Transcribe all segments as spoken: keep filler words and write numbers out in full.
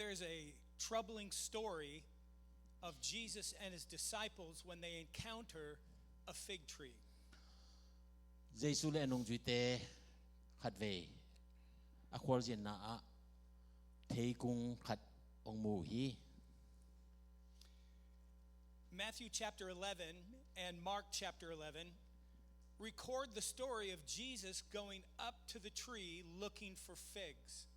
There's a troubling story of Jesus and his disciples when they encounter a fig tree. Jesu le a nungzuite khatvei a khualzinna ah theikung khat hong mu hi. Matthew chapter eleven and Mark chapter eleven record the story of Jesus going up to the tree looking for figs.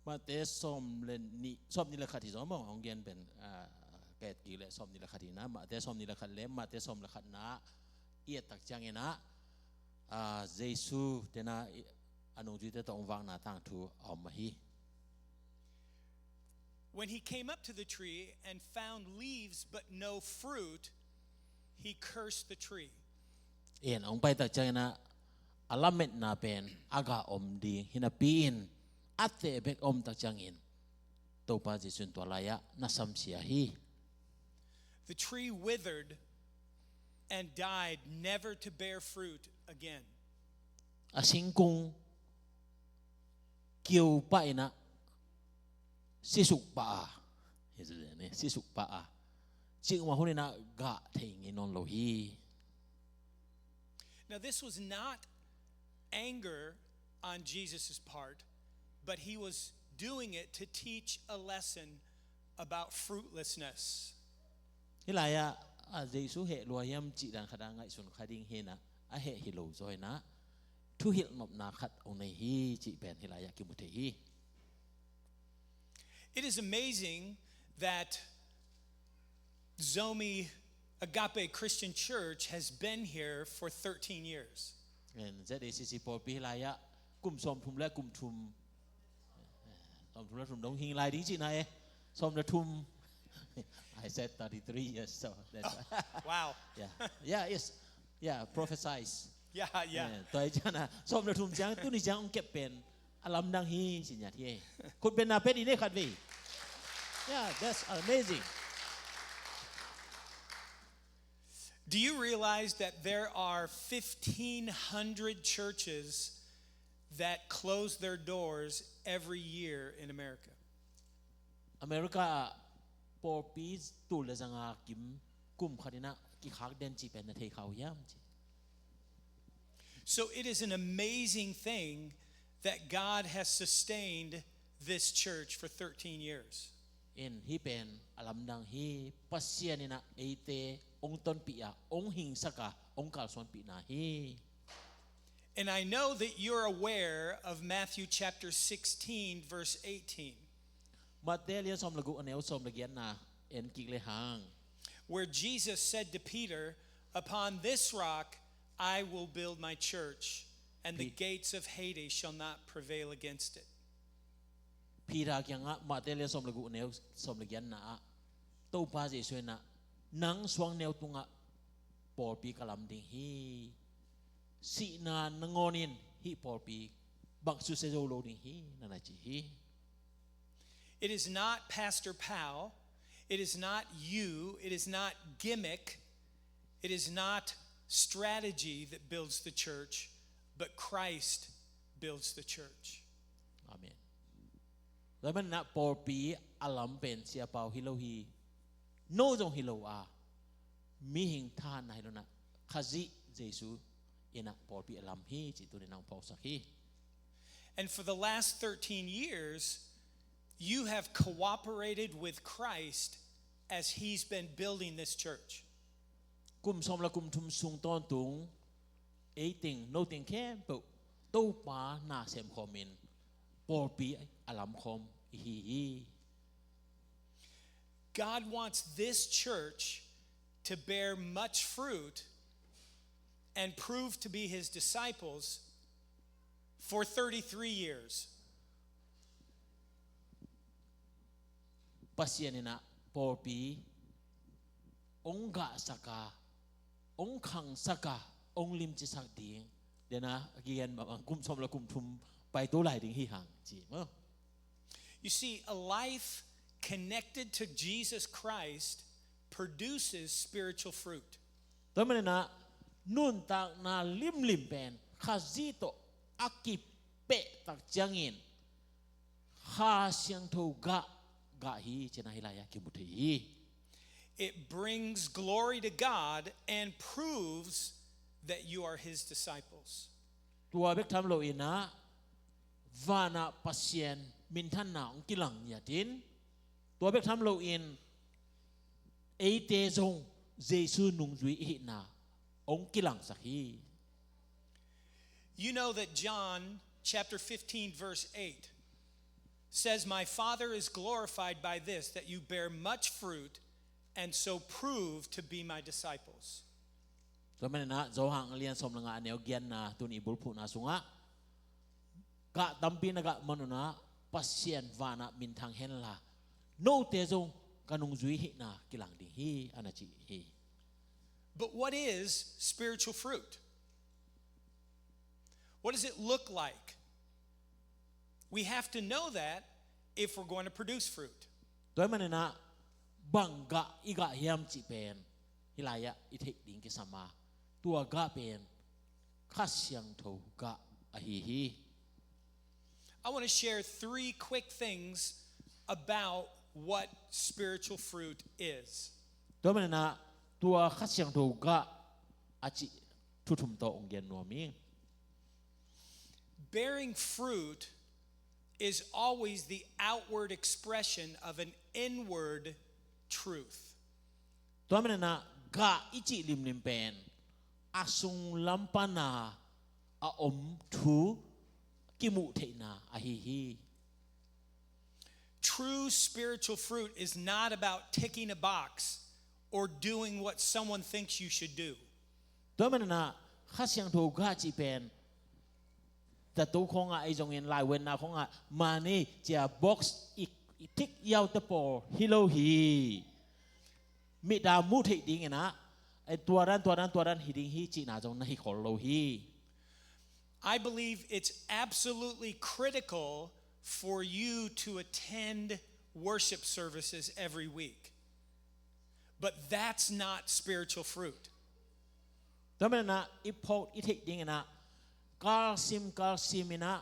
Mate sawm le nih, sawm nih le khat hi zaw maw, hong gen pen, ah, ka et kik le sawm nih le khat hi na, Mate sawm nih le khat le Mate sawm le khatna i et tak ciangin ah, ah, Jesu tena i, a nungzuite tawh hong vakna tangthu a om ahi. When he came up to the tree and found leaves but no fruit, he cursed the tree. In hong pai tak ciangin ah a lametna pen a gah om ding hi napi-in a teh bek om tak ciangin Topa Jesu in tua lai-ah na samsia hi. The tree withered and died, never to bear fruit again. A singkung kiu pah in ah sisuk pah a, hi zu ne, sisuk pah a, cikmah hun in ah gah thei ngei nawn lo hi. Now, this was not anger on Jesus' part, but he was doing it to teach a lesson about fruitlessness. Hih lai-ah, ah, Jesu heh lua hiam cih dan khat a ngaihsun kha ding hi na, a heh hi lo zaw in ah thuhilh nopna khat hong nei hi cih pen hih lai-ah kimu thei hi. It is amazing that Zomi Agape Christian Church has been here for thirteen years. And Z A C C pawlpi lai-ah kum sawmthum le kum thum, sawmthum le thum dong hing lai ding cihna e. Sawm le thum. I said thirty-three years, so that's why. Wow. Yeah. Yeah, yes. Yeah, prophesize. Yeah, yeah. Eh, tua hi ciangin ah sawm le thum ciang, tuni ciang hong kep pen a lamdang hi ci ngiat hi. Khut bengna pia dih ni khatvei. Yeah, that's amazing. Do you realize that there are fifteen hundred churches that close their doors every year in America? America ah pawlpi tul le zanga kim kum khat in ah kikhak den cih pen na thei kha uh hiam ci. So it is an amazing thing that God has sustained this church for thirteen years. In hih pen a lamdang hi, Pasian in ah eite hong tonpih a, hong hingsak a, hong kalsuanpihna hi. And I know that you're aware of Matthew chapter sixteen, verse eighteen. Mate lian sawm le guk, a neu sawm le giatna en kik le hang. Where Jesus said to Peter, "Upon this rock I will build my church, and the Pe- gates of Hades shall not prevail against it." Peter kiangah Mate lian sawm le guk, a neu sawm le giatna ah Topa Jesu in ah, "Nang suang neu tungah pawlpi ka lam ding hi. Sihna nangawn in hih pawlpi bang susia zo lo ding hi," na na ci hi. It is not Pastor Pau. It is not you. It is not gimmick. It is not strategy that builds the church, but Christ builds the church. Amen. Tua manin ah pawlpi a lam pen Sia Pau hi lo hi, no zong hi lo a, mihing thahatna hi lo in ah, Khazih Jesu in ah pawlpi a lam hi cih tuni in ah hong phawksak hi. And for the last thirteen years, you have cooperated with Christ as he's been building this church. Kum sawm le kum thum sung tawntung, ei teng, no teng khempeuh Topa na semkhawm in pawlpi a lamkhawm i hi hi. God wants this church to bear much fruit and prove to be his disciples for thirty-three years. Pasian in ah pawlpi hong gahsak a, hong khangsak a, hong limcisak ding, den a, a kigen mah bang kum sawm le kum thum paito lai ding hi hang ci maw. You see, a life connected to Jesus Christ produces spiritual fruit. Tua manin ah nuntakna limlim pen Khazih tawh a kipeh tak ciangin Kha Siangtho gah, gah hi cihna hih lai-ah kimu thei hi. It brings glory to God and proves that you are His disciples. Tua bek tham loin ah vanah Pasian minthanna hong kilang ngiatin, tua bek tham loin eite zong Jesu nungzui i hihna hong kilangsak hi. You know that John chapter fifteen, verse eight says, "My Father is glorified by this, that you bear much fruit and so prove to be my disciples." Tua manin ah Johan a lian sawm le nga, a neu giatna, tuni i bulphuhna sungah, gah tampi na gah man un ah Pasian vanah minthang henla, note zong ka nungzui hihna kilang ding hi, a na ci hi. But what is spiritual fruit? What does it look like? We have to know that if we're going to produce fruit. Tua manin ah bang gah i gah hiam cih pen hih lai-ah i theih ding kisam a, tua gah pen Kha Siangtho gah ahi hi. I want to share three quick things about what spiritual fruit is. Tua manin ah tua Kha Siangtho gah a cih thu thum tawh hong gen nuam ing. Bearing fruit is always the outward expression of an inward truth. Tua manin ah gah i cih limlim pen a sunglam pana a om thu kimuh theihna ahi hi. True spiritual fruit is not about ticking a box or doing what someone thinks you should do. Tua manin ah Kha Siangtho gah cih pen, tattoo khawngah ahi zongin, laivuanna khawngah mani cia box i, i tick yaute pawl hi lo hi. Mit a muh theih dingin ah, eh, tua dan, tua dan, tua dan hi ding hi cihna zong na hi khol lo hi. I believe it's absolutely critical for you to attend worship services every week. But that's not spiritual fruit. Tua manin ah i phawk i theih dingin ah, kalsim kalsim in ah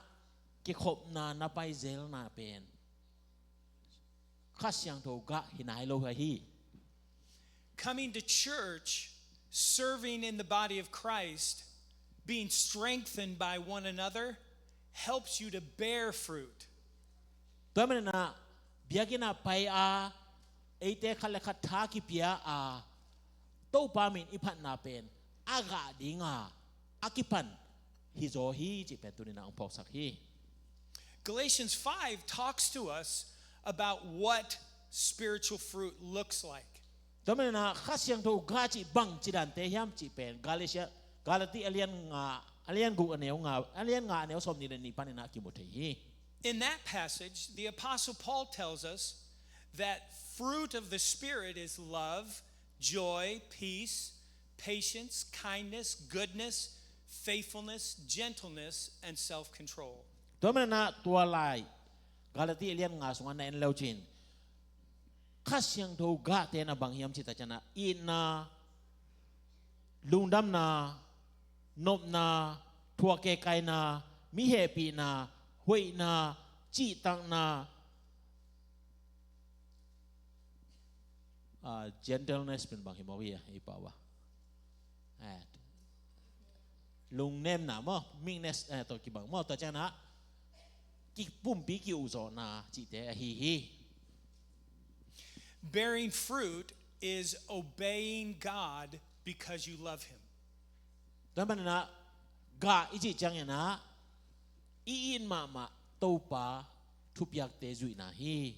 kikhopna na paizelna pen Kha Siangtho gah hi nai lo hi. Coming to church, serving in the body of Christ, being strengthened by one another helps you to bear fruit. Tua manin ah biakinn ah pai a, eite khat le khat tha kipia a, Topa min i phatna pen a gah dinga a kipan hi zaw hi cih pen tuni-in ah hong phawksak hi. Galatians five talks to us about what spiritual fruit looks like. Tua manin ah Kha Siangtho gah cih bangci dante hiam cih pen Galatia, Galati a lian nga, a lian guk a neu nga, a lian nga a neu sawmnih le nih panin ah kimu thei hi. In that passage, the Apostle Paul tells us that fruit of the Spirit is love, joy, peace, patience, kindness, goodness, faithfulness, gentleness, and self-control. Tua manin ah tua lai Galati a lian nga sungah na en le uh cin, Kha Siangtho gahte na bang hiam cih tak ciangin ah itna, lungdamna, nopna, thuak kekaina, mi hehpihna, hoihna, cihtakna, ah, gentleness pen bang hi maw, i pau ah, eh, lungnemna maw, meekness, eh, tawh kibang maw, tua ciangin ah kipumpi ki-ukzawhna cihte ahi hi. Bearing fruit is obeying God because you love Him. Tua manin ah gah i cih ciangin ah i it mahmah Topa thupiakte zuihna hi.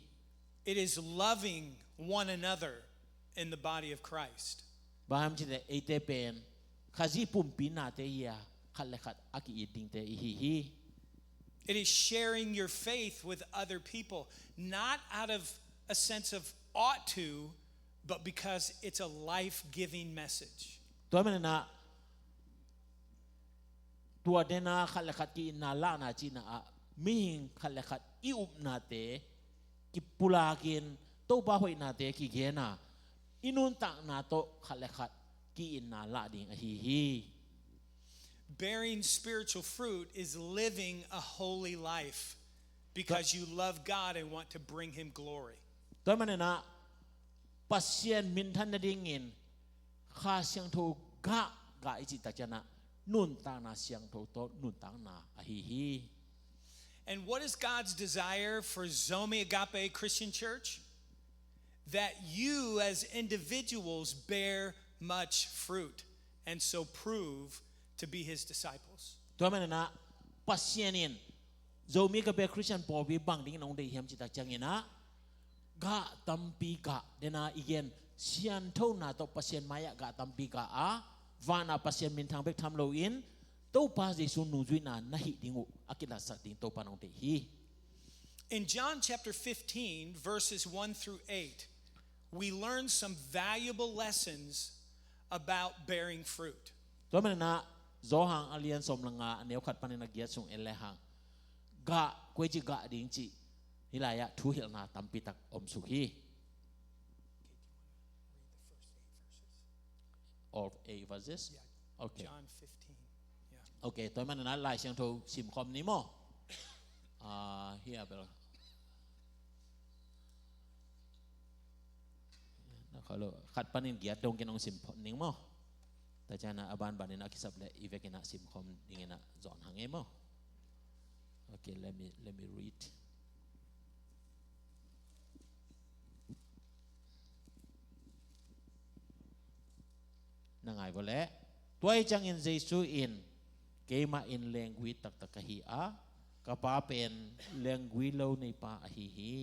It is loving one another in the body of Christ. Bang hiam cih leh eite pen Khazih pumpi nate hi a, khat le khat a ki-it dingte i hi hi. It is sharing your faith with other people, not out of a sense of ought to, but because it's a life-giving message. Tua manin ah tua dena khat le khat ki-itna lahna cihna ah mihing khat le khat i upnate kipulakin Topa hoihnate kigen a, i nuntakna tawh khat le khat ki-itna lah ding ahi hi. Bearing spiritual fruit is living a holy life. Because you love God and want to bring him glory. Tua maninah Pasian minthan nadingin Kha Siangtho gah, gah i cih takcianah nuntakna siangtho tawh nuntakna ahi hi. And what is God's desire for Zomi Agape Christian Church? That you as individuals bear much fruit and so prove to be his disciples. Tua maninah Pasian in Zomi Agape Christian pawlpi bang dingin hong deih hiam cih takcianginah gah tampi gah, dena i gen sianthona tawh Pasian mai-ah gah tampi gah a, vanah Pasian minthang bek tham loin Topa Jesu nungzuihna na hih ding uh a kilatsak ding Topa nong deih hi. In John chapter fifteen, verses one through eight, we learn some valuable lessons about bearing fruit. Tua maninah Johan a lian sawm le nga, a neu khat panin a giat sung en le hang, gah, koi ci gah ding cih hih lai-ah thuhilhna tampi tak om suk hi. All eight verses? Yeah. Okay. John fifteen. Yeah. Okay, tua maninah Lai Siangtho simkhawm ni maw? Ah, hih a bel na kha lo, khat panin giat dong kin hong simkhawm ning maw? Takcianah a banbanin a kisap leh i vekinah simkhawm dinginah zawn hang ei maw? Okay, let me, let me read. Na ngai vawleh. Tua hi ciangin Jesu in, keimah in lenggui taktak ka hi a, ka Pa pen lenggui lo neipa ahi hi.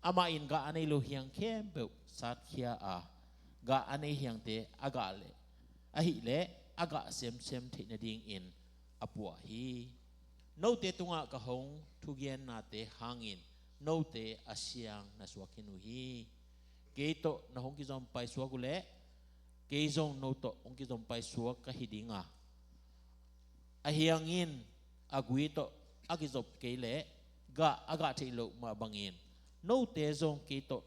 Amah in gah a nei lo hiang khempeuh satkhia a, gah a nei hiangte a gah leh, ahih leh a gah semsem theih nadingin a puah hi. Note tungah ka hong thugennate hangin note a siang na suak khin uh hi. Kei tawh na hong kizom paisuak uh leh kei zong no tawh hong kizom paisuak ka hi ding a, ahi hangin a gui tawh a kizop kei leh gah a gah theih loh mah bangin note zong kei tawh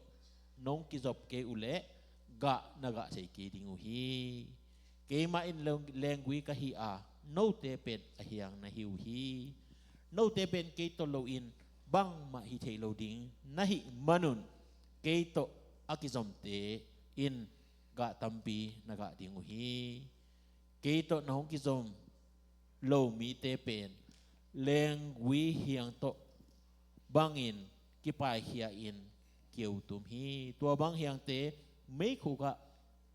nong kizop kei uh leh gah na gah thei kei ding uh hi. Keimah in leng-, lenggui ka hi a, note pen a hiang na hi uh hi. Note pen kei tawh loin bangmah hi thei lo ding na hih manun kei tawh a kizomte in gah tampi na gah ding uh hi. Kei tawh na hong kizom lo mite pen lenggui hiang tawh bangin kipaikhia in keu tum hi. Tua bang hiangte meikhuk ah,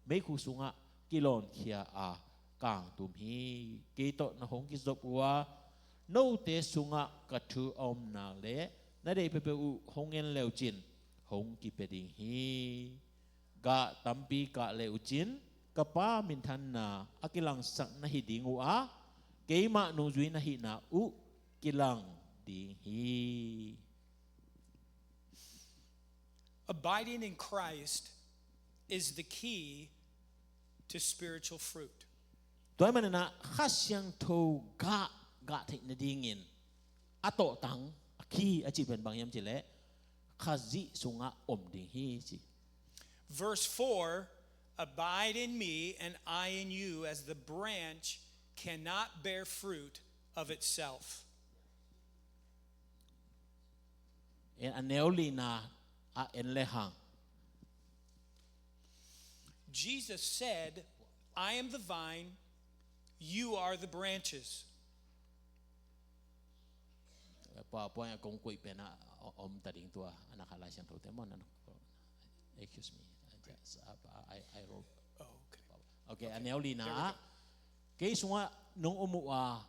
meikhuk sungah kilawnkhia a kang tum hi. Kei tawh na hong kizop uh a, note sungah ka thu a om nak leh na deih peuhpeuh uh hong ngen leucin hong kipia ding hi. Gah tampi gah le uh cin ka Pa minthanna a kilangsak na hi ding uh a, keimah nungzui na hihna uh kilang ding hi. Abiding in Christ is the key to spiritual fruit. Tua hi maninah Kha Siangtho gah, gah theih nadingin a tawhtang, a key a cih pen bang hiam cih leh Khazih sungah om ding hi ci. Verse four, "Abide in me and I in you, as the branch cannot bear fruit of itself." En a neu lina ah en le hang. Jesus said, "I am the vine, you are the branches." PowerPoint a kong koih pen a om ta ding tua, a na kha Lai Siangtho te maw na. Excuse me. I just, uh, I, I wrote. Oh, okay. Okay, a neu lina ah, kei sungah nong om uh a,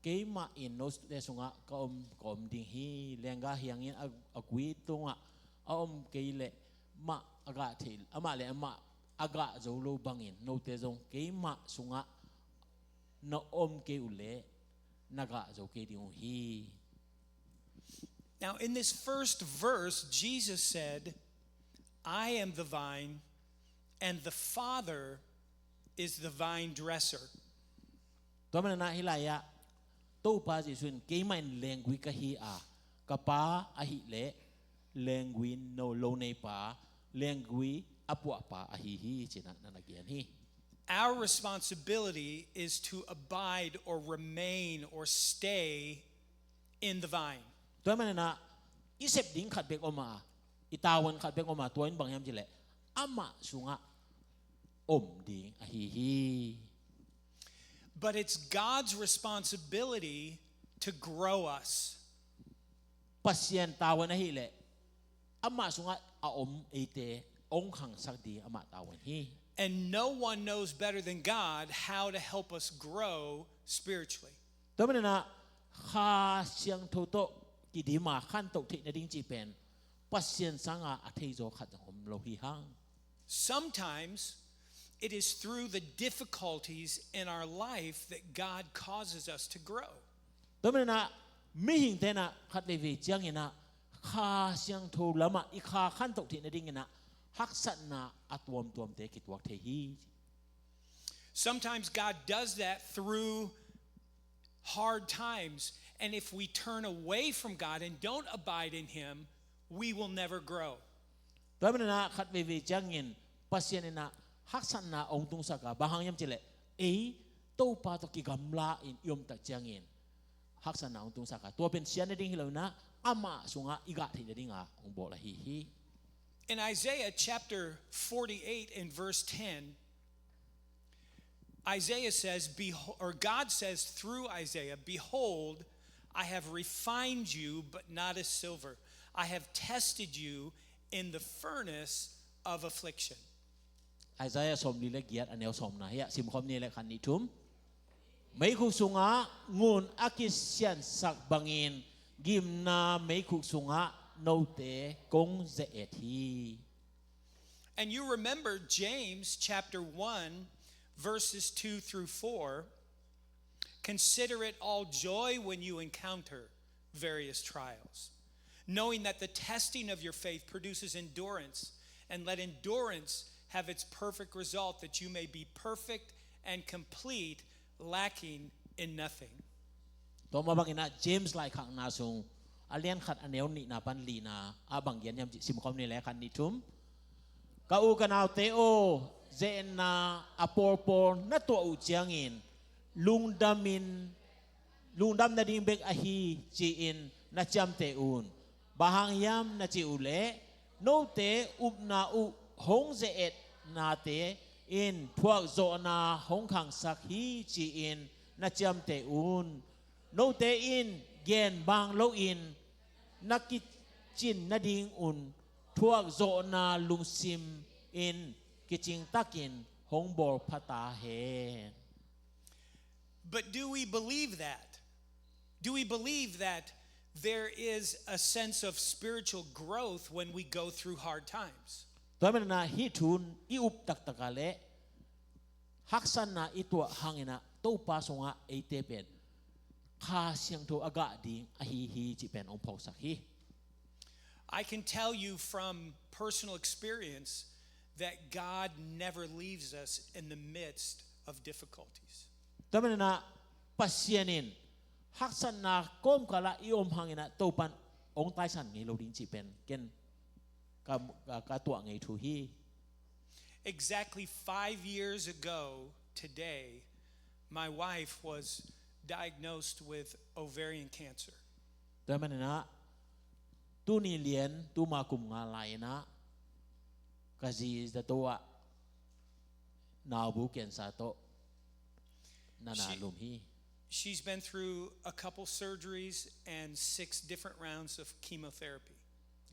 keimah in note sungah ka om, ka om ding hi. Lenggah hiangin a, a gui tungah a om kei leh mah a gah thei, amah le amah a gah zo lo bangin note zong keimah sungah na om kei uh leh na gah zo kei ding uh hi. Now, in this first verse, Jesus said, "I am the vine, and the Father is the vine dresser." Tua maninah hih lai-ah Topa Jesu in, "Keimah in lenggui ka hi a, ka Pa ahih leh lenggui no lo neipa, lenggui a puahpa ahi hi," ci-in ah na na gen hi. Our responsibility is to abide or remain or stay in the vine. Tua hi maninah i sep ding khat bek om a, i tavuan khat bek om a, tua in bang hiam cileh amah sungah om ding ahi hi. But it's God's responsibility to grow us. Pasian tavuan ahileh amah sungah a om eite ong khangsak ding amah tavuan hi. And no one knows better than God how to help us grow spiritually. Tua maninah Kha Siangtho tawh kidima khantoh theih nading cih pen Pasian sanga a theizaw khat zong om lo hi hang. Sometimes it is through the difficulties in our life that God causes us to grow. Tua maninah mihing tenah khat veivei cianginah Kha Siangtho lamah i kha khantoh theih nadinginah haksatna a tuamtuamte kituak thei hi. Sometimes God does that through hard times. And if we turn away from God and don't abide in Him, we will never grow. Tua maninah khat veivei ciangin Pasian inah haksatna ong tungsak a, bang hang hiam cileh ei Topa tawh kigamla in i om tak ciangin haksatna ong tungsak a, tua pen sian nading hi lo inah amah sungah i gah theih nadinga ong bawl ahi hi. In Isaiah chapter forty-eight and verse ten, Isaiah says, behold, or God says through Isaiah, "Behold, I have refined you, but not as silver. I have tested you in the furnace of affliction." Isaiah sawmli le giat a neu sawmna hi a, simkhawm ni le khan ni thum. Meikhuk sungah ngun a kisiansak bangin gimna meikhuk sungah note kong ze-et hi. And you remember James chapter one, verses two through four. "Consider it all joy when you encounter various trials, knowing that the testing of your faith produces endurance, and let endurance have its perfect result, that you may be perfect and complete, lacking in nothing." Tua mah banginah James laikhakna sung a lian khat a neu nihna pan lina ah bang gen hiam cih simkhawm ni le khan ni thum. Ka u ka naute aw, ze-etna a pawlpawl na tuah uh ciangin lungdamin lungdam nading bek ahi ci-in na ciamteh un. Bang hang hiam na cih uh leh note upna uh hong ze-etnate in thuakzawhna hong khangsak hi ci-in na ciamteh un. Note in gen bang loin na kicin nadingun thuakzawhna lungsim in kicingtakin hong bawl pha ta hen. But do we believe that? Do we believe that there is a sense of spiritual growth when we go through hard times? Tua maninah hih thu i up taktak a leh haksatna i tuah hanginah Topa sungah eite pen Kha Siangtho a gah ding ahi hi cih pen ong phawksak hi. I can tell you from personal experience that God never leaves us in the midst of difficulties. Tua maninah Pasian in haksatna kawmkalah i om hanginah Topan ong taisan ngei lo ding cih pen ken ka, ka, ka tuah ngei thu hi. Exactly five years ago today, my wife was diagnosed with ovarian cancer. Tua maninah tuni lian tuma kum nga lai-inah ka zi zato ah naubu cancer tawh na na lum hi. She's been through a couple surgeries and six different rounds of chemotherapy.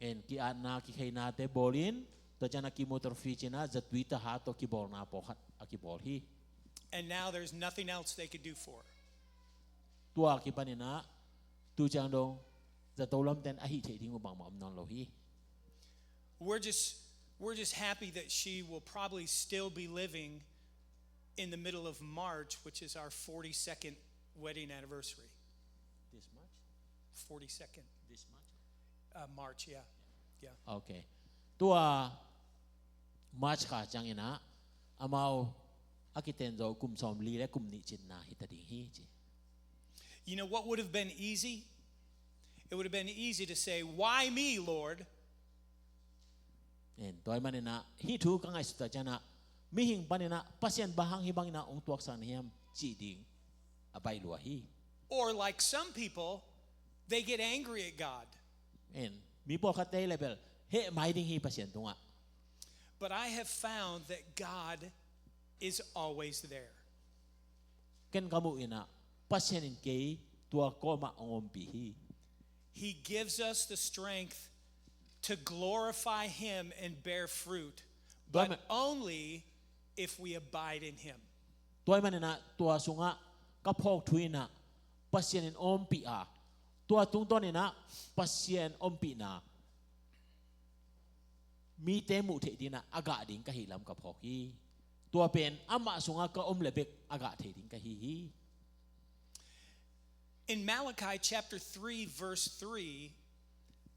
En ki-atna kikheinate bawlin tua cianah chemotherapy cinah zatui taha tawh kibawlna pawlkhat a kibawl hi. And now there's nothing else they could do for her. Tua kipaninah tu ciang dong zato lamten a hih theih ding uh bangmah om nawn lo hi. We're just we're just happy that she will probably still be living in the middle of March, which is our forty-second wedding anniversary. This March? Forty-second. This March? Uh, March, yeah. Yeah. Okay. Tua March kha cianginah amau a kiten zo kum sawmli le kum nih cinna hi ta ding hi ci. You know what would have been easy? It would have been easy to say, "Why me, Lord?" En, tua hi maninah hih thu ka ngaihsut a cianah mihing paninah Pasian bang hang hih banginah ong tuaksak na hiam cih ding a baih lua hi. Or like some people, They get angry at God. En, mi pawlkhatte le bel heh mai ding hi Pasian tungah. But I have found that God is always there. Ken ka muh inah Pasian in kei tua kawmah hong ompih hi. He gives us the strength to glorify Him and bear fruit, Tua but ma- only if we abide in Him. Tua ahih maninah tua sungah ka phawk thu inah Pasian in ompih a, tua tungtawn inah Pasian ompihna mite muh theih dinah a gah ding ka hih lam ka phawk hi. Tua pen amah sungah ka om le bek a gah thei ding ka hi hi. In Malachi chapter three, verse three,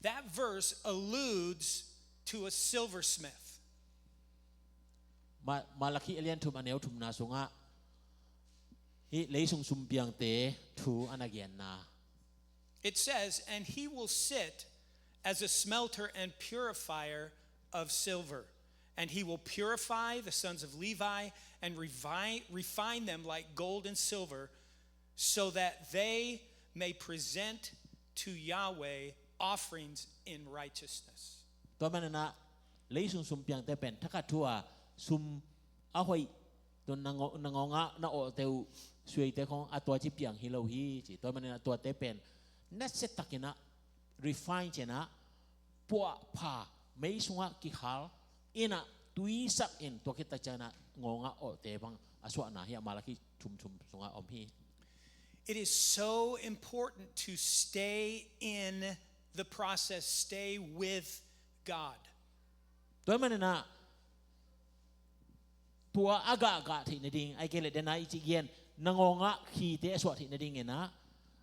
that verse alludes to a silversmith. Ma- Malakhi a lian thum a neu thumna sungah hih leisung sumpiangte thu a na genna. It says, "And he will sit as a smelter and purifier of silver. And he will purify the sons of Levi and revi- refine them like gold and silver, so that they may present to Yahweh offerings in righteousness." Tua maninah leisung sumpiangte pen thakhat thu a sum a hoih tun na ngawngah na awhte uh suaite khong a tua ci piang hi lo hi ci. Tua maninah tuate pen nasia takinah refine cianah puahpha mei sungah kihal inah tuisak in tua khit tak cianah ngawngah awhte bang a suahna hi a Malakhi thumthum sungah om hi. It is so important to stay in the process, stay with God. Tua maninah tua a gahgah theih nading ai kei le dena i ci gen na ngawngah khite a suah theih nading inah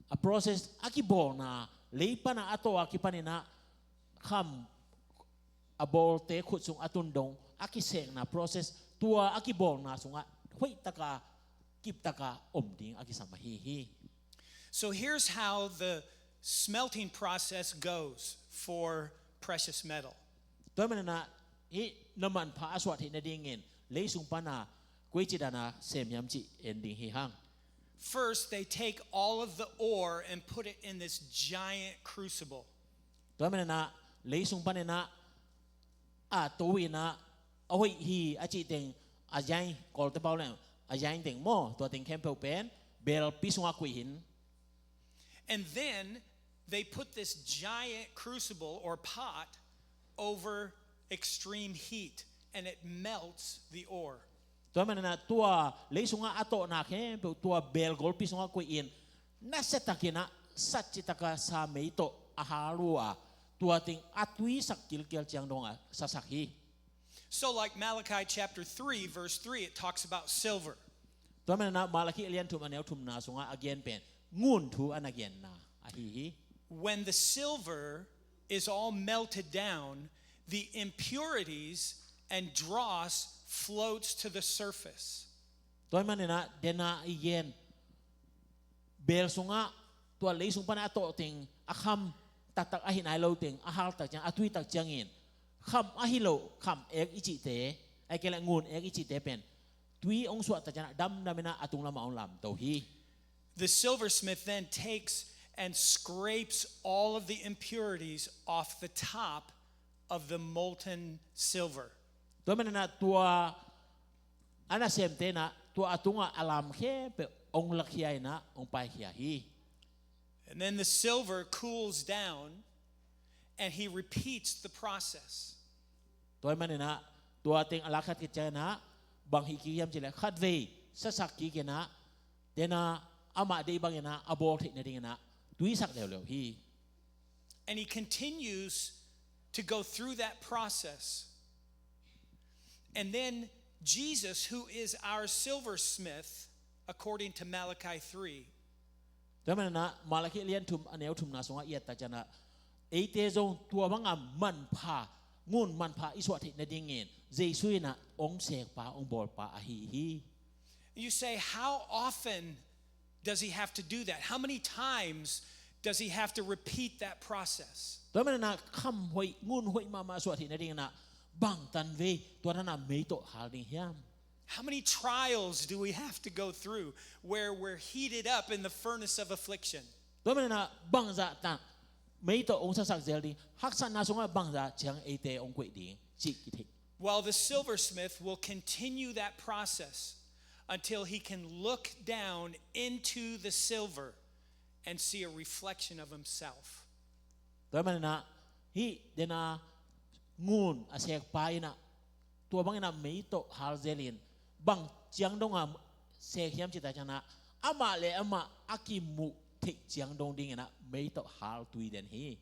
a process a kibawlna lei pana a taw a kipaninah kham a bawlte khut sung a tun dong a kisekna process tua a kibawlna sungah hoihtaka kiptaka om ding a kisam ahi hi. So here's how the smelting process goes for precious metal. Tua maninah hih na manpha a suah theih nadingin leisung pana koici dana sem hiam cih en ding hi hang. First, they take all of the ore and put it in this giant crucible. Tua maninah leisung paninah a to inah a hoih hi a cih teng a yain Kawlte pau le a yain teng maw tua teng khempeuh pen belpi sungah kuih hin. And then they put this giant crucible or pot over extreme heat, and it melts the ore. Tua maninah tua leisungah a tawhna khempeuh tua bel golpi sungah kuih in nasia takinah sat citaka sa mei tawh a hal uh a tua teng a tuisak kilkial ciang dong a sasak hi. So, like Malachi chapter three, verse three, it talks about silver. Tua maninah Malakhi a lian thum a neu thumna sungah a gen pen ngun thu a na genna ahi hi. When the silver is all melted down, the impurities and dross floats to the surface. Tua maninah dena i gen bel sungah tua leisung pana a tawh teng a kham taktak ahi nai lo teng a hal tak ciang a tui tak ciangin kham ahi lo kham ek i cihte ai kei le ngun ek i cihte pen tui hong suah tak cianah damdaminah a tunglamah hong lamto hi. The silversmith then takes and scrapes all of the impurities off the top of the molten silver. Tua maninah tua a nasemte inah tua a tungah a lam khempeuh hong lakhia inah hong paikhia hi. And then the silver cools down, and he repeats the process. Tua maninah tua teng a la khat kit cianginah bang hih kik hiam cih le khatvei sasak kik inah dena amah deih banginah a bawl theih nadinginah tuisak leuleu hi. And he continues to go through that process. And then Jesus, who is our silversmith, according to Malachi three, Tua maninah Malakhi a lian thum a neu thumna sungah i et tak cianah eite zong tua banga manpha ngun manpha i suah theih nadingin Jesu inah hong sekpa hong bawlpa ahi hi. You say, "How often does he have to do that? How many times does he have to repeat that process?" Tua maninah kham hoih ngun hoih mahmah suah theih nadinginah bangtan vei tua dana mei tawh hal ding hiam? How many trials do we have to go through where we're heated up in the furnace of affliction? Tua manin ah bangzah tang mei tawh hong sasak zel ding, haksatna sungah bangzah ciang eite hong koih ding cih kitheih. While the silversmith will continue that process until he can look down into the silver and see a reflection of himself. Tua manin ah hih dena ngun a sekpa in ah tua bangin ah mei tawh hal zelin bang ciang dong a sek hiam cih tak ciangin ah amah le amah a kimuh theih ciang dong dingin ah mei tawh hal tui den hi.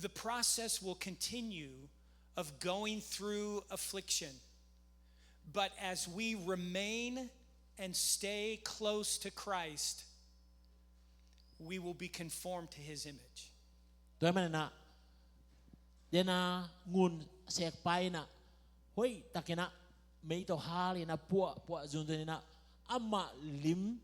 The process will continue of going through affliction. But as we remain and stay close to Christ, we will be conformed to his image. Tua manin ah dena ngun sekpa in ah hoih takin ah mei tawh hal in ah puahpuah zunzun in ah amah lim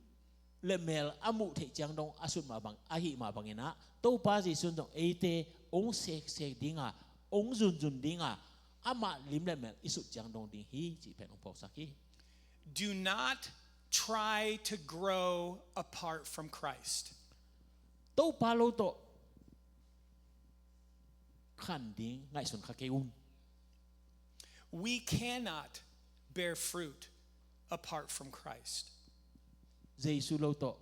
le mel a muh theih ciang dong a sut mah bang, ahih mah bangin ah Topa Jesu in zong eite hong seksek ding a, hong zunzun ding a, amah lim le mel i sut ciang dong ding hi cih pen hong phawksak hi. Do not try to grow apart from Christ. Topa lo tawh khan ding ngaihsun kha kei un. We cannot bear fruit apart from Christ. Jesu lo tawh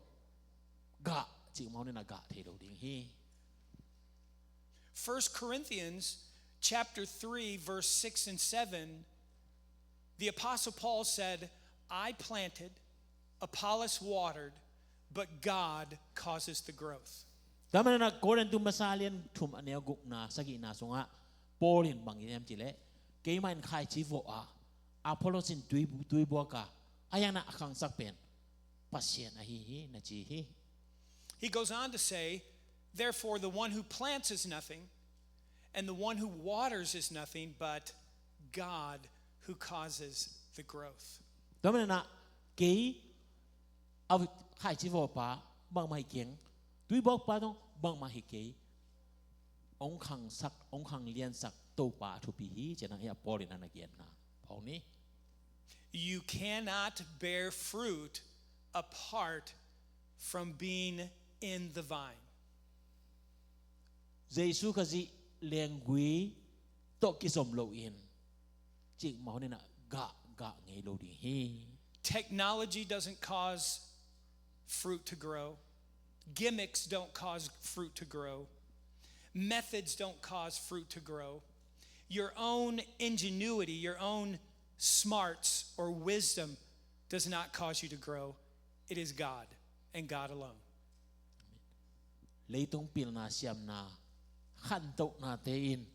gah cih mah hun in ah gah thei lo ding hi. First Corinthians chapter three, verse six and seven, the Apostle Paul said, "I planted, Apollos watered, but God causes the growth." Tua manin ah Korin tu masa lian thum a neu gukna sagihna sungah Paul in bang hiam cih leh, keimah in khaici vawh a, Apollos in tui, tui buak a, ahi hangin ah a khangsak pen Pasian ahi hi na ci hi. He goes on to say, "Therefore, the one who plants is nothing, and the one who waters is nothing, but God who causes the growth." Tua manin ah kei a khaici vawhpa bangmah hi keng, tui buakpa zong bangmah hi kei, hong khangsak, hong khangliansak Topa a thupi hi ci-in ah hih a Paul in a na genna phawk ni. You cannot bear fruit apart from being in the vine. Jesu Khazih lenggui tawh kizom loin cih mah hun in ah gah, gah ngei lo ding hi. Technology doesn't cause fruit to grow. Gimmicks don't cause fruit to grow. Methods don't cause fruit to grow. Your own ingenuity, your own smarts or wisdom does not cause you to grow. It is God and God alone. Leitung pilna siamna khantohnate in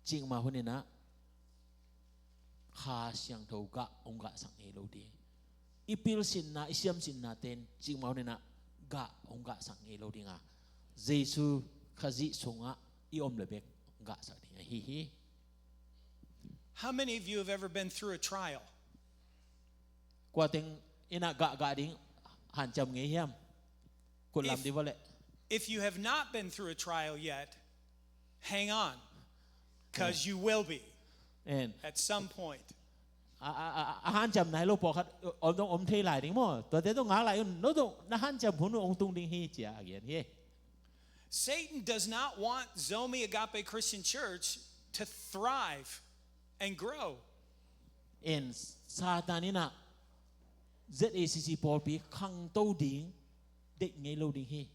cih mah hun in ah Kha Siangtho gah hong gahsak ngei lo ding. I pilsinna, i siamsinnate in cih mah hun in ah gah hong gahsak ngei lo ding a, Jesu Khazih sungah i om le bek gahsak ding ahi hi. How many of you have ever been through a trial? Kua teng in ah gah, gah ding hanciam ngei hiam? Kut lam dih vua leh. If you have not been through a trial yet, hang on, because you will be En. At some point. A, a, a, a hanciam nai lo pawlkhat om dong om thei lai ding maw. Tuate zong ngak lai un, no zong na hanciam hun uh hong tung ding hi ci-a a gen hi. Satan does not want Zomi Agape Christian Church to thrive and grow. En, Satan in ah Z A C C pawlpi khangto ding deih ngei lo ding hi.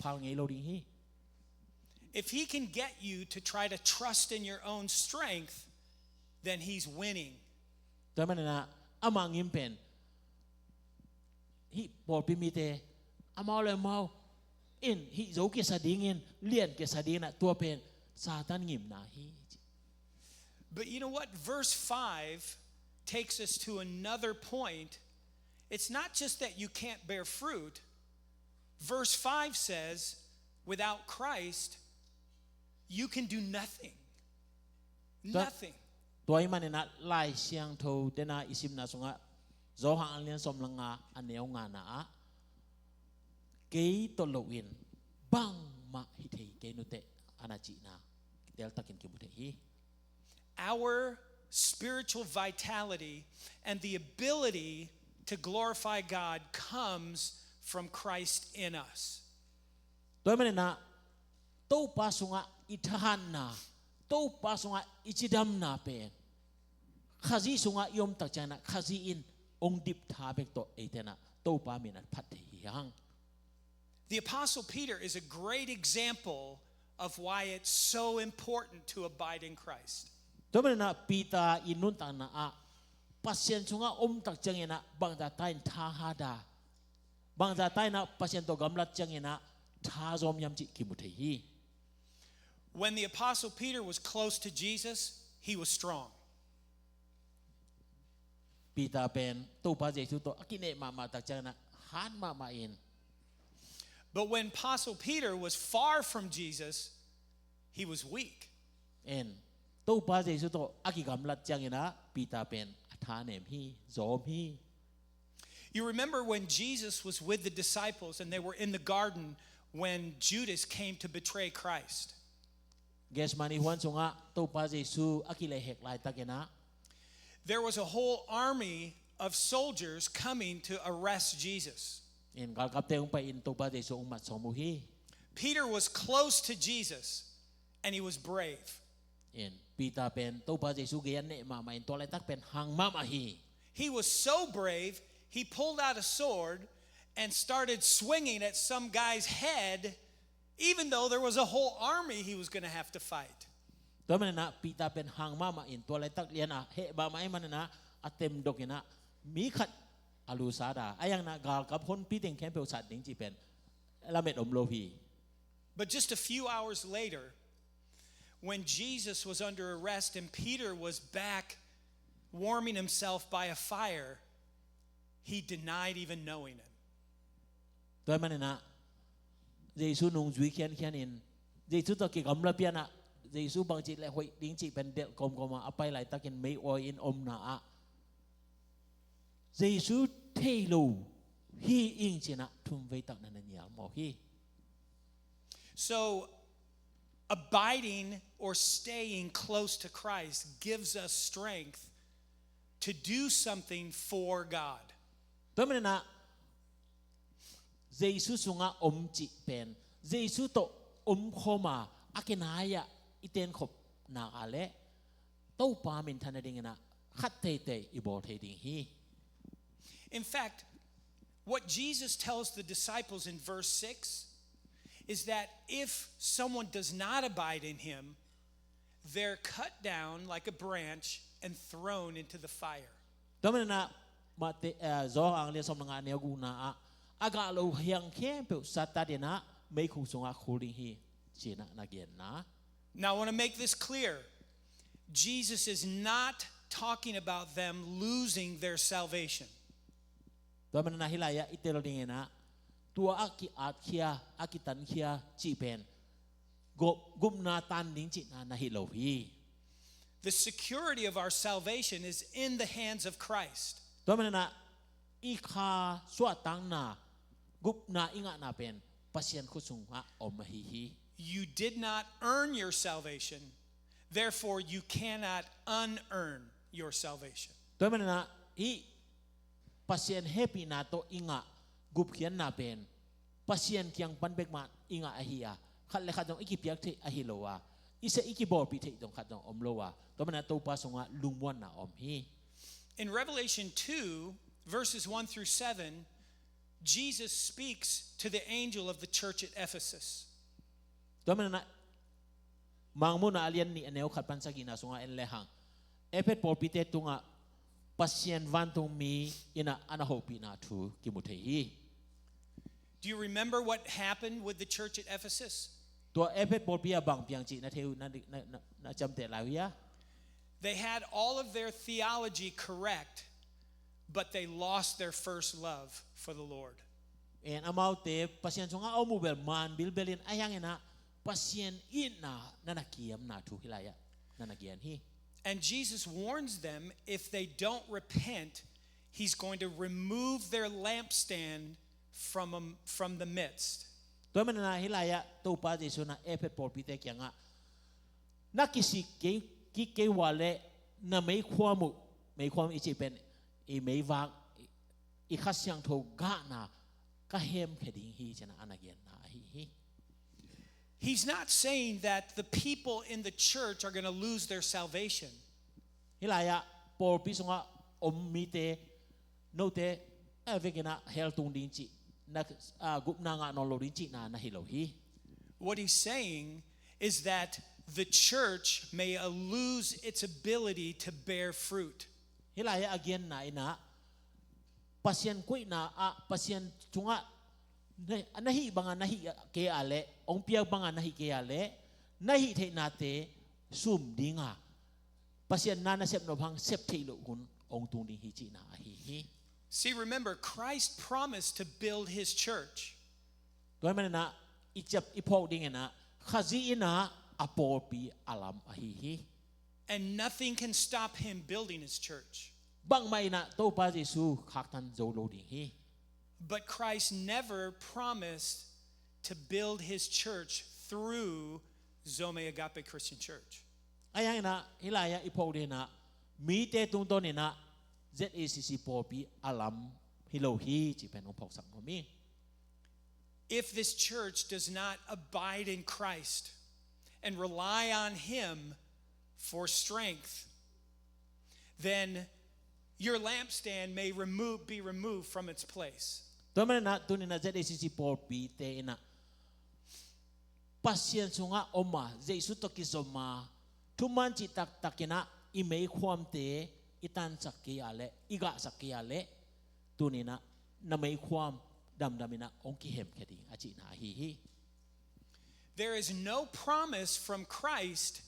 Phal ngei lo ding hi. If he can get you to try to trust in your own strength, then he's winning. Tua manin ah amah ngim pen hih pawlpi mite amau le amau in hih zo kisa dingin, lian kisa dingin ah tua pen Satan ngimna hi. But you know what? Verse five takes us to another point. It's not just that you can't bear fruit. Verse five says, "Without Christ, you can do nothing." Nothing. Tua ahih manin ah Lai Siangtho tena i simna sungah Johan a lian sawm le nga a neu ngana ah kei tawh loin bangmah hi thei kei nuteh a na cihna teltakin kimu thei hi. Our spiritual vitality and the ability to glorify God comes from Christ in us. Tua ahih manin ah Topa sungah i thahatna, Topa sungah i cidamna pen Khazih sungah i om tak ciangin ah Khazih in hong dip tha bek tawh eite in ah Topa min a phat thei hi hang. The Apostle Peter is a great example of why it's so important to abide in Christ. Tua ahih manin ah Peter i nuntakna ah Pasian sungah om tak ciangin ah bangzah ta in thahat a, bangzah ta in ah Pasian tawh gamlat ciangin ah tha zawm hiam cih kimu thei hi. When the Apostle Peter was close to Jesus, he was strong. Peter pen Topa Jesu tawh a kineh mahmah tak ciangin ah hat mahmah in. But when Apostle Peter was far from Jesus, he was weak. En, Topa Jesu tawh a kigamlat ciangin ah Peter pen a thanem hi, zawm hi. You remember when Jesus was with the disciples and they were in the garden when Judas came to betray Christ. Gethsemane huan sungah Topa Jesu a kilehhek laitakin ah There was a whole army of soldiers coming to arrest Jesus. En, galkapte hong pai in Topa Jesu hong mat sawm uh hi. Peter was close to Jesus and he was brave. En, Peter pen Topa Jesu gei a neh mahmah in tua laitak pen hang mahmah hi. He was so brave, he pulled out a sword and started swinging at some guy's head, even though there was a whole army he was going to have to fight. Tua ahih manin ah Peter pen hang mahmah in tua laitak lian a heh mahmah ahih manin ah a temdok in ah mi khat a lu sat a, ahih hangin ah galkap honpi teng khempeuh sat ding cih pen lamet om lo hi. But just a few hours later, when Jesus was under arrest and Peter was back warming himself by a fire, he denied even knowing him. Tua ahih manin ah Jesu nungzui khiankhian in Jesu tawh kigamla pian ah Jesu bangci le hoih ding cih pen delh kawmkawm a a pai laitakin mei awi in omna ah Jesu thei lo hi ing ci-in ah thumvei tak na na nial mawk hi. So, abiding or staying close to Christ gives us strength to do something for God. Tua ahih manin ah Jesu sungah om cih pen Jesu tawh omkhawm a a kinai-ah i tenkhop nak leh Topa minthan nadingin ah khat teitei i bawl thei ding hi. In fact, what Jesus tells the disciples in verse six is that if someone does not abide in him, they're cut down like a branch and thrown into the fire. Tua ahih manin ah Mate, eh, Johan a lian sawm le nga a neu gukna ah a gah lo hiang khempeuh sattat in ah meikhuk sungah khul ding hi ci-in ah na genna. Now, I want to make this clear. Jesus is not talking about them losing their salvation. Tua ahih manin ah hih lai-ah i tel dingin ah tua a ki-atkhia, a kitankhia cih pen gupna tan ding cihna na hi lo hi. The security of our salvation is in the hands of Christ. Tua ahih manin ah i kha suahtakna, gupna i ngahna pen Pasian khut sungah om ahi hi. You did not earn your salvation, therefore you cannot unearn your salvation. Tua ahih manin ah hih Pasian hehpihna tawh i ngah gupkhiatna pen Pasian kiang pan bek mah i ngah ahi a, khat le khat zong i kipiak theih ahi lo a, i seh i kibawlpih theih zong khat zong om lo a, tua ahih manin ah Topa sungah lungmuanna om hi. In Revelation two, verses one through seven, Jesus speaks to the angel of the church at Ephesus. Tua ahih manin ah Mangmuhna a lian nih a neu khat pan sagihna sungah en lehang Efet pawlpite tungah Pasian vantungmi in ah a na hopihna thu kimu thei hi. Do you remember what happened with the church at Ephesus? Tua Efet pawlpi ah bang piang cih na thei uh, na, na, na, na ciamteh lai uh hia? They had all of their theology correct, but they lost their first love for the Lord. En, amaute Pasian sungah a om uh bel man bilbel in, ahi hangin ah Pasian itna na na kiamna thu hih lai-ah na na gen hi. And Jesus warns them, if they don't repent, he's going to remove their lampstand from, from the midst. Tua ahih manin ah hih lai-ah Topa Jesu in ah Efet pawlpite kiangah na kisik kei, kik kei uh leh na meikhuam uh, meikhuam i cih pen i meivak, i, i Kha Siangtho gahna ka hemkhia ding hi, ci-in ah a na genna ahi hi. He's not saying that the people in the church are gonna lose their salvation. Hih lai-ah pawlpi sungah om mite, note a vekin ah hell tung ding cih, na, ah, gupna ngah nawn lo ding cihna na hi lo hi. What he's saying is that the church may, uh, lose its ability to bear fruit. Hih lai-ah a genna in ah Pasian koihna ah, Pasian sungah na, na hih bangah na hih kei a leh, hong piak bangah na hih kei a leh, na hih theihnate sum dinga, Pasian na na sep nop hang sep theih loh hun hong tung ding hi cihna ahi hi. See, remember, Christ promised to build his church. Tua ahih manin ah i ciap i phawk dingin ah Khazih in ah a pawlpi a lam ahi hi. And nothing can stop him building his church. Bangmah in ah Topa Jesu khaktan zo lo ding hi. But Christ never promised to build his church through Zome Agape Christian Church. Ahi hangin ah hih lai-ah i phawk dingin ah mite tungtawnin ah Z A C C pawlpi a lam hi lo hi, cih pen hong phawksak nuam hi. If this church does not abide in Christ and rely on him for strength, then your lampstand may remove, be removed from its place. Tua manin ah tuni-in ah Z A C C pawlpite in ah Pasian sungah om a, Jesu tawh kizom a, thuman cih taktakin ah i meikhuamte i tansak kei a leh, i gahsak kei a leh, tuni-in ah na meikhuam damdamin ah hong kihemkhia ding a cihna ahi hi. There is no promise from Christ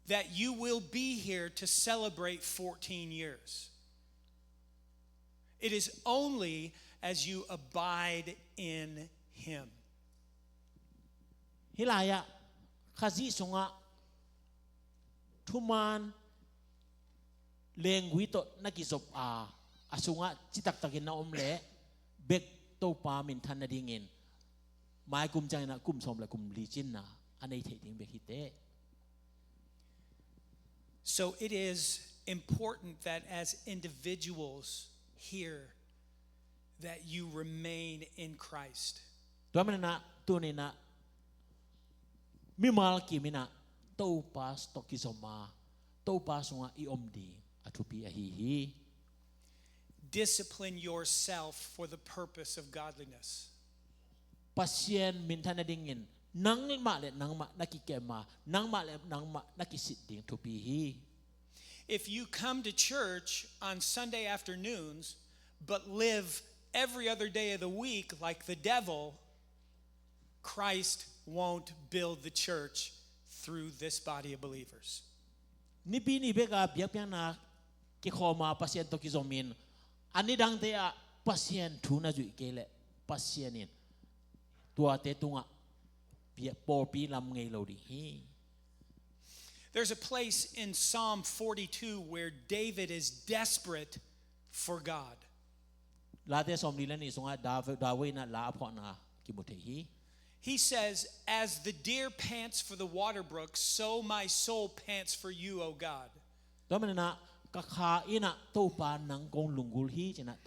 that you will be here to celebrate fourteen years. It is only as you abide in him. Hih lai-ah Khazih sungah thuman lenggui tawh na kizop a, a sungah citaktakin na om leh bek Topa minthan nadingin mai kum ciangin ah kum sawm le kum li cinna a nei theih ding bek hi teh. So it is important that as individuals here, that you remain in Christ. Tua manin ah tuni-in ah mimal kimin ah Topa tawh kizom a, Topa sungah i om ding a thupi ahi hi. Discipline yourself for the purpose of godliness. Pasian minthan nadingin nangmah le nangmah na kikem a, nangmah le nangmah na kisit ding thupi hi. If you come to church on Sunday afternoons but live every other day of the week like the devil, Christ won't build the church through this body of believers. Nipi ni bek a biakpiakna kikhawm a Pasian tawh kizomin a nidangte ah Pasian thu na zuih kei leh Pasian in tuate tungah pawlpi lam ngei lo ding hi. There's a place in Psalm forty-two where David is desperate for God. Late sawmli le nih sungah David, David in ah la a phuahna kimu thei hi. He says, "As the deer pants for the water brook, so my soul pants for you, O God." Tua manin ah ka kha in ah Topa nang kong lunggulh hi, ci-in ah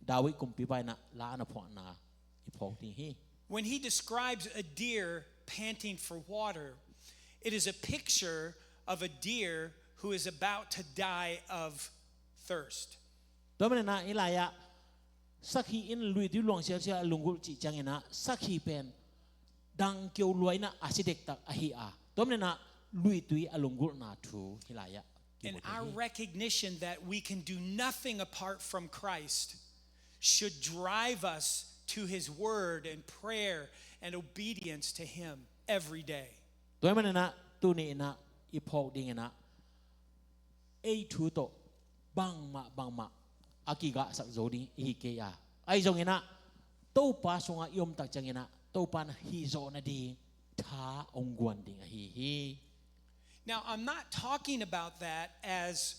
David kumpipa in ah la a na phuahna i phawk ding hi. When he describes a deer panting for water, it is a picture of a deer who is about to die of thirst. Tua manin ah hih lai-ah sakhi in luitui luang sialsial a lunggulh cih ciangin ah sakhi pen dang kio lua in ah a si dektak ahi a, tua manin ah luitui a lunggulhna thu hih lai-ah kimu thei hi. And our recognition that we can do nothing apart from Christ should drive us to his word and prayer and obedience to him every day. Tua manin ah tuni in ah i phawk dingin ah ei thu tawh bangmah bangmah a kigahsak zo ding i hi kei a, ahi zongin ah Topa sungah i om tak ciangin ah Topa na hih zawh nading tha hong guan ding ahi hi. Now, I'm not talking about that as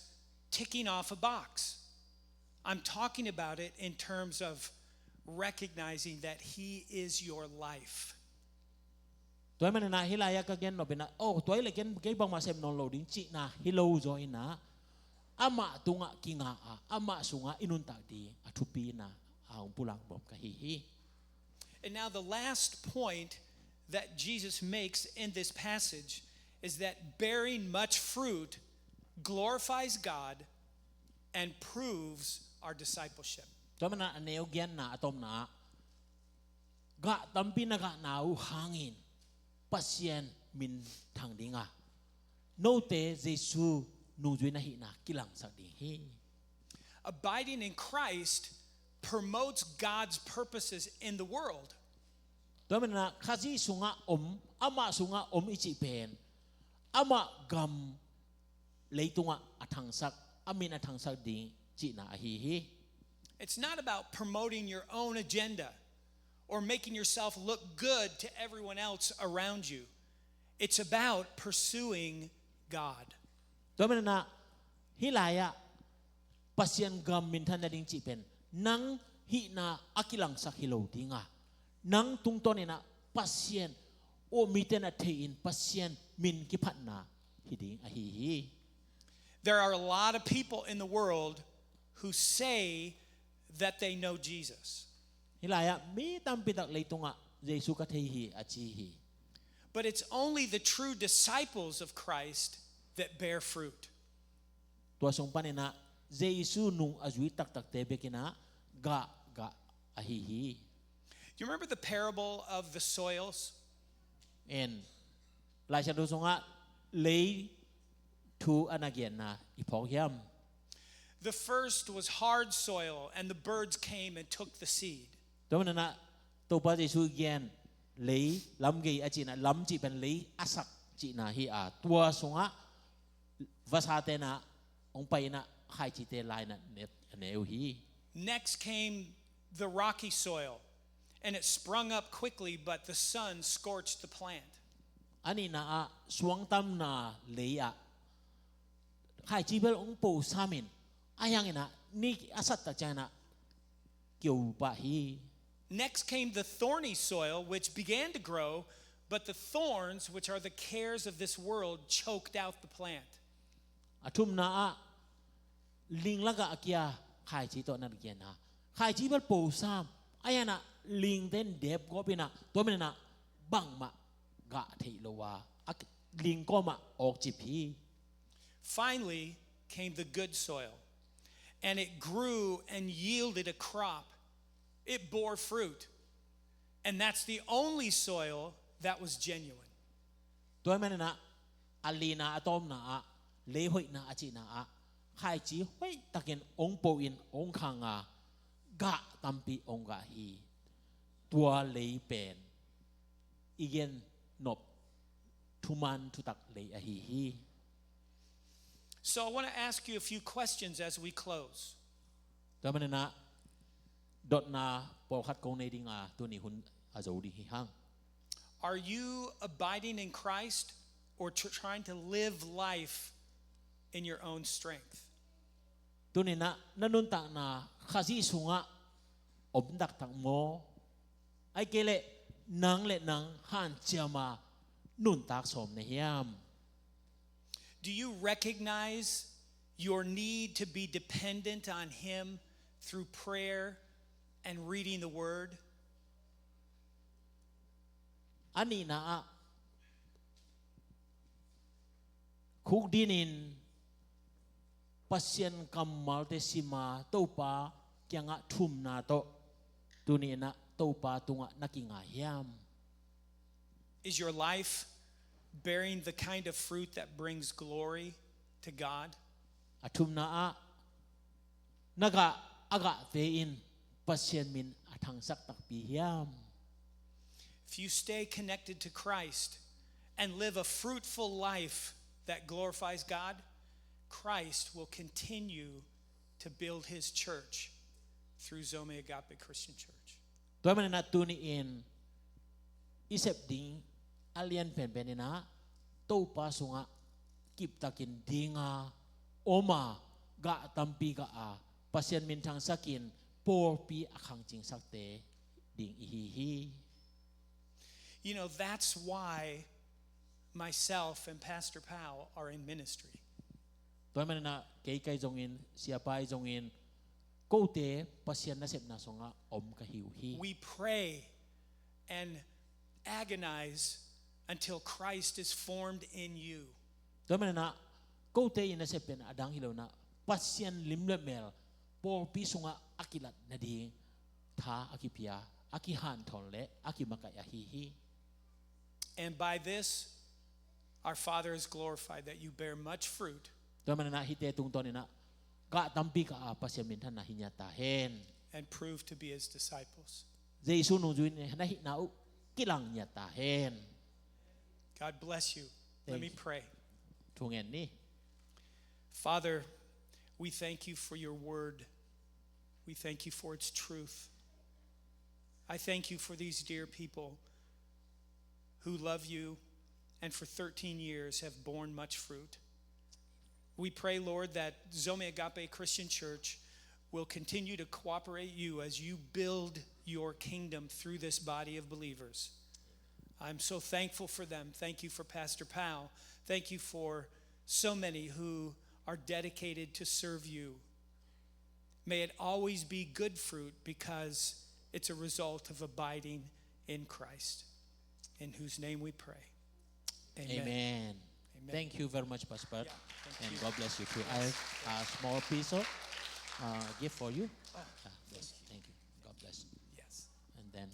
ticking off a box. I'm talking about it in terms of recognizing that he is your life. Tua manin ah hih lai-ah ka gen nop in ah, oh, tua hi leh ken kei bangmah sem nawn lo ding cihna hi lo zaw in ah, amah tungah kinga a, amah sungah i nuntak ding a thupina a a hong pulak bawm ka hi hi. And now the last point that Jesus makes in this passage is that bearing much fruit glorifies God and proves our discipleship. Tua manin a neu giatna a tomna ah, gah tampi na gahna uh hangin Pasian min thang ding a, note Jesu nungzui na hihna kilangsak ding hi. Abiding in Christ promotes God's purposes in the world. Tua manin ah Khazih sungah om, amah sungah om i cih pen amah gam leitungah a thangsak, a min a thangsak ding cihna ahi hi. It's not about promoting your own agenda or making yourself look good to everyone else around you. It's about pursuing God. Tua manin ah hih lai-ah Pasian gam minthan nading cih pen nang hihna a kilangsak hi lo ding a, nang tungtawn in ah Pasian, aw, mite na thei-in Pasian min kiphatna hi ding ahi hi. There are a lot of people in the world who say that they know Jesus. Hih lai-ah mi tampi tak leitungah Jesu ka thei hi a ci hi. But it's only the true disciples of Christ that bear fruit. Tua sung panin ah Jesu nung a zui taktakte bek in ah gah gah ahi hi. Do you remember the parable of the soils? En, Lai Siangtho sungah lei thu a na genna i phawk hiam? The first was hard soil, and the birds came and took the seed. Tua manin ah Topa Jesu i gen lei lamgei a cihna, lam cih pen lei a sak cihna hi a, tua sungah vasate in ah hong pai in ah khaicite lai in ah ne, a ne uh hi. Next came the rocky soil, and it sprung up quickly, but the sun scorched the plant. A nihna ah suangtamna lei-ah khaici bel hong po sam in, ahi hangin ah ni a sat tak ciangin ah kio pah hi. Next came the thorny soil, which began to grow, but the thorns, which are the cares of this world, choked out the plant. A thumna ah ling lakah a kia khaici tawh na genna, khaici bel po sam, ahi hangin ah lingte in dep gawp in ah, tua manin ah bangmah gah theih lo a, a ling kawmah awkcip hi. Finally came the good soil, and it grew and yielded a crop. It bore fruit, and that's the only soil that was genuine. Tua manin ah a lina a tawpna ah, lei hoihna a cihna ah, khaici hoih takin hong po in hong khang a, gah tampi hong gah hi. Tua lei pen i gen nop thuman thutak lei ahi hi. So I want to ask you a few questions as we close. Tua manin ah dotna pawlkhat kong nei ding a, tuni hun a zo ding hi hang. Are you abiding in Christ or tr-, trying to live life in your own strength? Tuni-in ah na nuntakna Khazih sungah om taktak maw? Ahih kei leh nang le nang hanciam a nuntak sawm na hiam? Do you recognize your need to be dependent on Him through prayer and reading the Word? A nihna ah, khukdinin Pasian kammalte sim a Topa kiangah thumna tawh tuni-in ah Topa tungah na kinga hiam? Is your life bearing the kind of fruit that brings glory to God? A thumna ah, na gah a gahte in Pasian min a thangsak takpi hiam? If you stay connected to Christ and live a fruitful life that glorifies God, Christ will continue to build His church through Zome Agape Christian Church. Tua manin ah tuni-in i sep ding a lian penpen in ah Topa sungah kiptakin ding a, om a, gah tampi gah a, Pasian min thangsakin pawlpi a khangcingsakte ding i hi hi. You know, that's why myself and Pastor Pau are in ministry. Tua manin ah kei, kei zongin, Sia Pai zongin, Kote Pasian nasepna sungah om ka hi uh hi. We pray and agonize until Christ is formed in you. Tua manin ah kote i nasep pen a dang hi lo in ah Pasian lim le mel pawlpi sungah a kilat nading tha a kipia, a kihanthawn le a kimakaih ahi hi. And by this, our Father is glorified, that you bear much fruit Tua manin ah hihte tungtawn in ah gah tampi kah a Pasian minthanna hi ngiat ta hen. and prove to be his disciples. Jesu nungzui na hihna uh kilang ngiat ta hen. God bless you. Let Thank me you. Pray. Thu ngen ni. Father, we thank you for your word. We thank you for its truth. I thank you for these dear people who love you and for thirteen years have borne much fruit. We pray, Lord, that Zome Agape Christian Church will continue to cooperate you as you build your kingdom through this body of believers. I'm so thankful for them. Thank you for Pastor Powell. Thank you for so many who are dedicated to serve you. May it always be good fruit because it's a result of abiding in Christ, in whose name we pray. Amen. Amen. Amen. Thank you very much, Pastor. Yeah, thank And you. God bless you too. I have a small piece of uh, gift for you. Ah, yes, thank you. God bless. Yes. And then